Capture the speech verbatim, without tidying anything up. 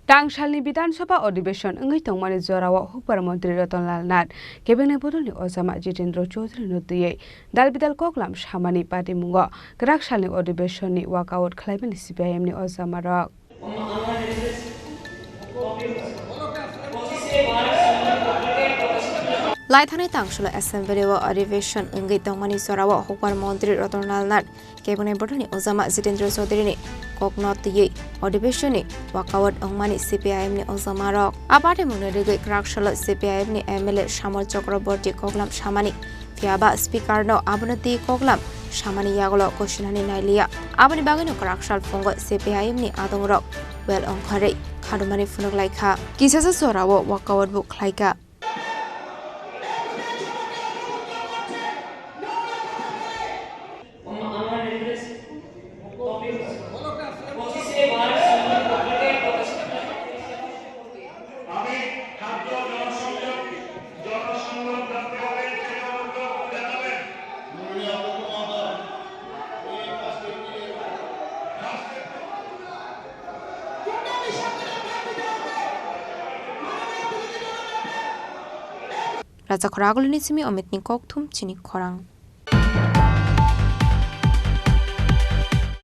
Tangsalni Bidhan Sabha Adhiveshon wngwi tongmani jorao Hukbar Montri Ratan Lal Nath, kebengni bodolni ojama Jitendra Chaudhary no twiwi dal bidal koklam samani patimungo kwrak salni adhiveshonni walkout khlaimani C P I M ni ojamarok. Laithani tangsalo assembly o adhiveshon wngwi tongmani jorao Hukbar Montri Ratan Lal Nath, kebengni bodolni ojama Jitendra Chaudhary ni kokno twiwi adhiveshonni walkout wngmani C P I M ni ojamarok. A patimungni rigwi kwrak salo C P I M ni M L A Samol Chakraborty koklam samani, phiyaba speaker no abono twi koklam samani yagulo kosinani nailiya. Aboni bagwino kwrak sal phungo C P I M ni adongrok well ongkharwi khadumani phunuk laikha. Kisasa jorao walkout bo khlaikha. Raja Khoragulini simi Omitni kokthum chini khorang.